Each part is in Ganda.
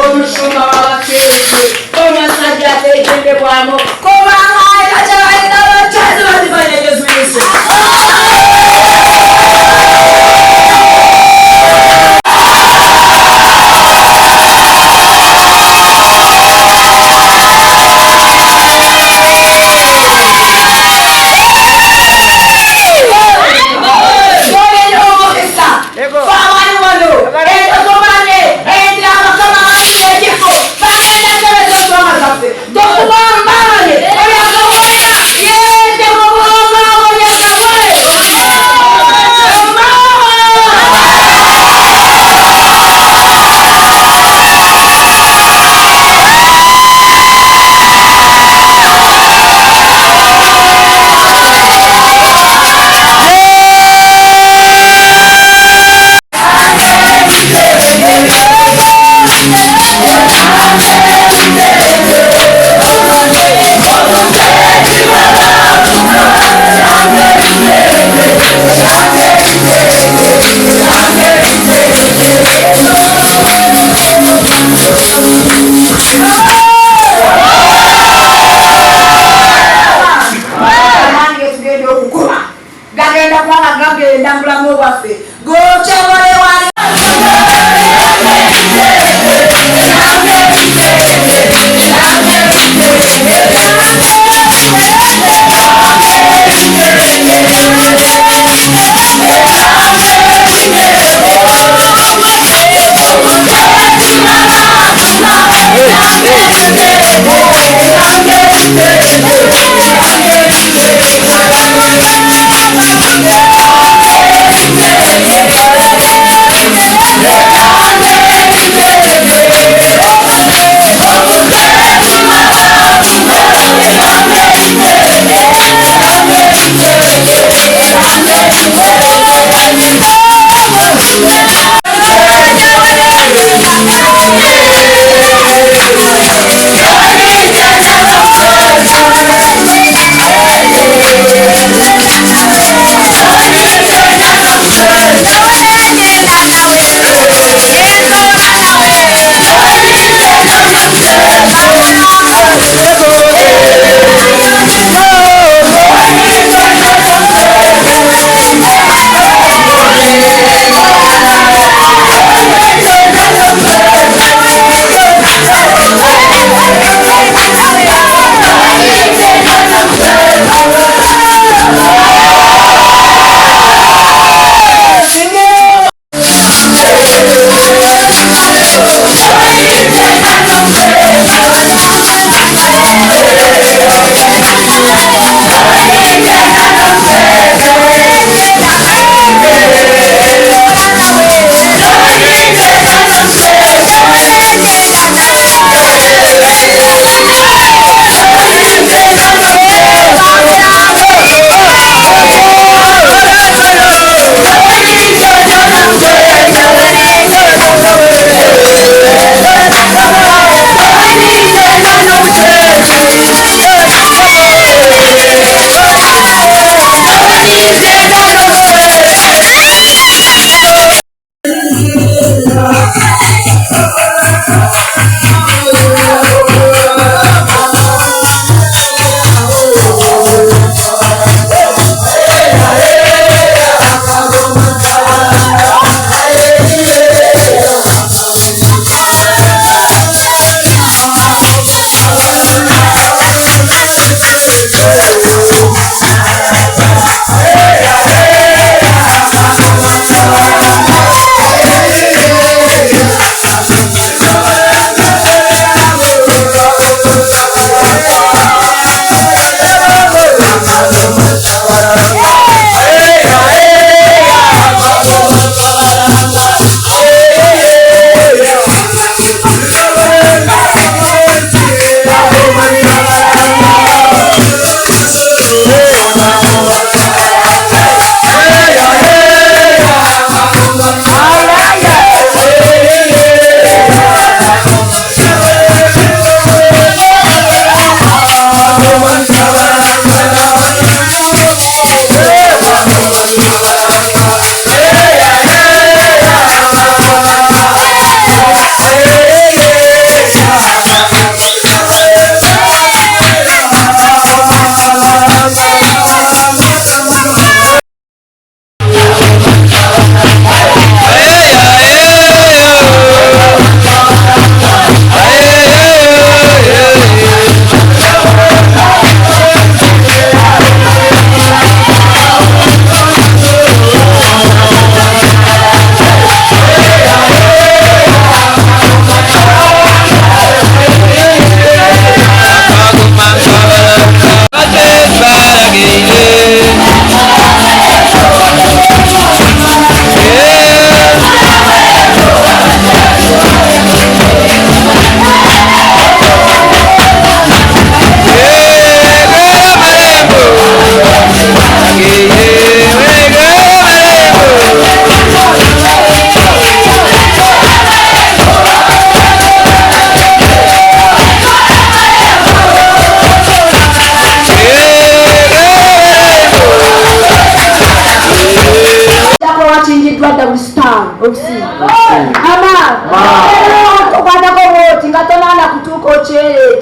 Omushumba w'abakristu, omusajja ateegendebwamu, kubanga alina kye bayita abakyezi batifanya Yesu Kristo. Gagenda kubanga gagenda mu bulamu bwaffe gokyabole.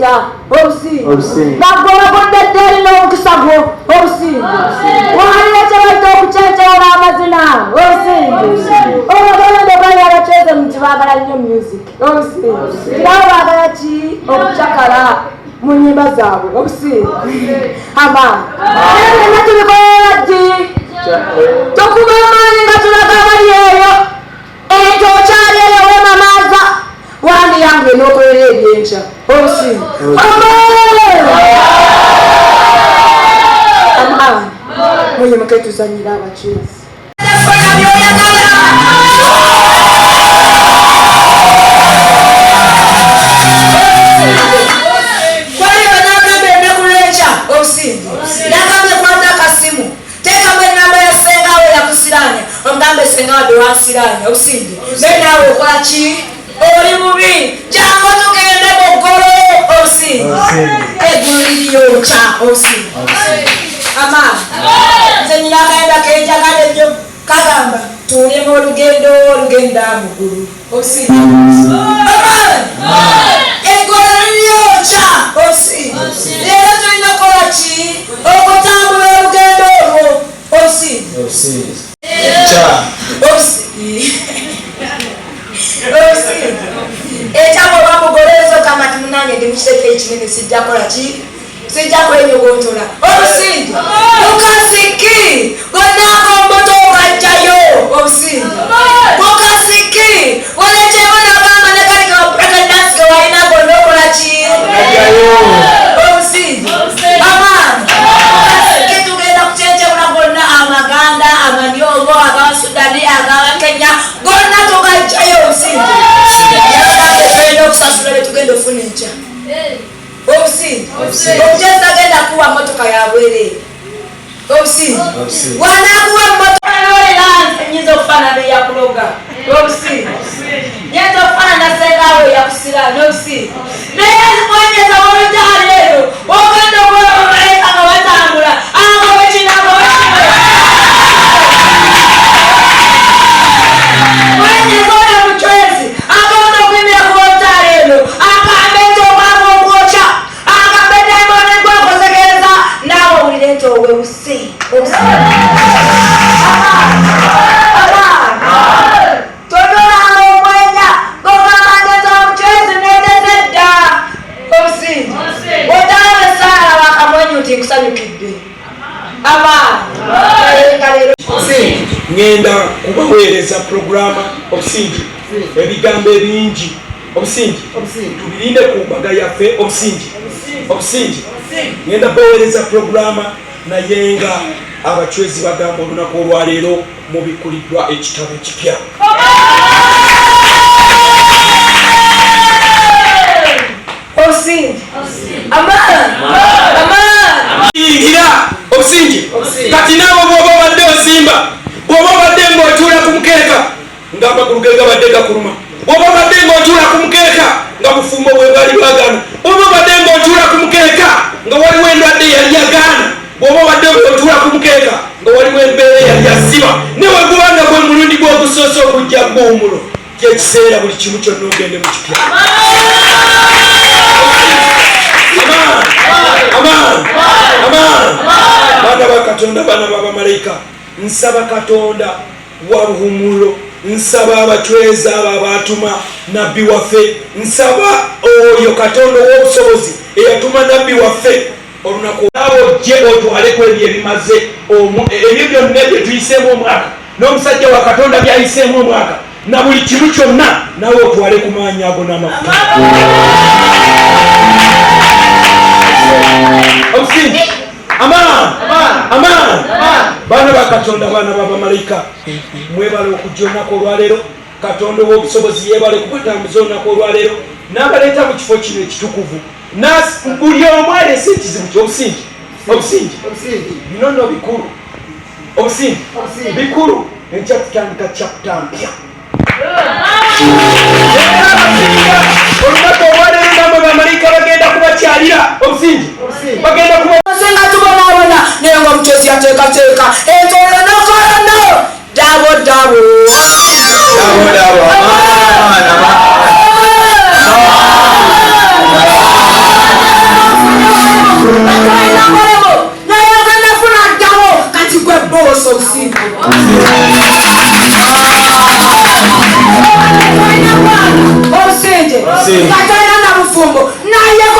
baleeta obusinge nagwe obagudde dda erina omukisa gwo obusinge waliwo kye bayita okucencerera amazina obusinge obagenda bali abacweze nti baagala nnyo music obusinge nabo baagala ki okucakala mu nnyimba zaabwe obusinge amaanyi naye byonna tubikolera ddi tukuba amaanyi nga tulaga abali eyo ente okyali eyo wemamaaza wandiyambye n'okolera ebyenkya obusinge amaanyi muyimuke tuzanyira abacwezi kwaliyo nagamba ennaku obusinge nagambye kwata akasimu teekamu enamba ya ssengawe yakusiraanya omugambe senga wadde wansiraanya obusinge naye naawe okola ki oli bubi jangu tugende mu ggolo obusinge eggulu liriyokya obusinge amaanyi nze nyina akayimba kenjagala ennyo kagamba tulima olugendo olugenda mu ggulu obusinge amaanyi eggolo liriyokya obusinge leero tulina kukola ki okutambula olugendo olwo obusinge obusinge ekyaba oba mugolezo kama ti munange ndi mukiteeka ekinene sijja kola ki sijja kwenyogontola obusinge mukasiki gonna agomboto ogajjayo obusinge mukasiki olekyeko nagamba ne kali kadansi ke walina gonna okola ki obusinge amaanyi mukasiki tugenda kucenjebula gonna amaganda amanyogo agabasudani agabakenya gonna tugajjayo obusinge tugenda okusasula betugenda ofuna enkya obusinge omukyezi tagenda kuwa motoka yabwereere obusinge wanakuwa motoka olera nyinza okufaanana eyakuloga obusinge nyinza okufaanana sengawe eyakusiraana obusinge naye mwenyeza wolujja leero ogenda okulaba bamalayika nga batambula agobe kino agobe kino mwenyeza oyo mucwezi agenda okuyimira ku olutaalo eno agambe nti obwavu okwokya agambe dayimoni gwekozegereza naawe owulire nti owewuse tonolanga omwenya gogamba nti omucwezi neteze dda obusinge otalaba esaala wakamwenyu nti nkusanyukidde amaanyi nga leero Ngenda kubaweereza purogurama obusingi ebigambo ebingi obusingi tubirinde ku mbaga yaffe obusingi obusingi ngenda kubaweereza purogurama naye nga abacwezi bagamba olunaku olwaleero mubikuliddwa ekitabo ekipya. Obusinge amaanyi amaanyi yingira obusingi kati naawe bw'oba obadde osimba bw'oba obadde ng'otuula ku mukeeka ng'amagulu ge gabadde gakuluma bw'oba obadde ng'otuula ku mukeeka nga bufumbo bwe bwali bwagaana bw'oba obadde ng'otuula ku mukeeka nga waliwo endwadde yali yagaana bw'oba obadde ng'otuula ku mukeeka nga waliwo embeera eyali yasiba newe guba nga gwe mulundi gw'ogusoose okujja guwumulo kyekiseera buli kimu kyonna ogende mu kipya. Amaan, amaan, baana ba Katonda, baana ba bamalayika, nsaba Katonda wa buhumulo, nsaba abacwezi abo abaatuma nabbi waffe, nsaba oyo Katonda ow'obusobozi eyatuma nabbi waffe olunaku abo ojje otwaleko ebyo ebimaze ebyo byonna bye tuyiseemu omwaka n'omusajja wa Katonda by'ayiseemu omwaka na buli kimu kyonna naawe otwale ku maanyi ago n'amafuta. Obusinge amaan amaan baana ba Katonda, baana ba bamalayika, mwebale okujja olunaku olwaleero. Katonda ow'obusobozi yeebale kubatambuza olunaku olwaleero n'abaleeta mu kifo kino ekitukuvu. Buli omu alese ekizibu ky'obusinge obusinge bino nno bikulu obusinge bikulu enkya tutandika chapter mpya. Era abasinga olunaku olwaleero namwe bamalayika bagenda kubakyalira obusinge bagenda kuba senga tubonaabona naye nga omukyezi yateekateeka entolo nokolono dabo dabo. Dabo, dabo. Aman, aman. bufumbo, naye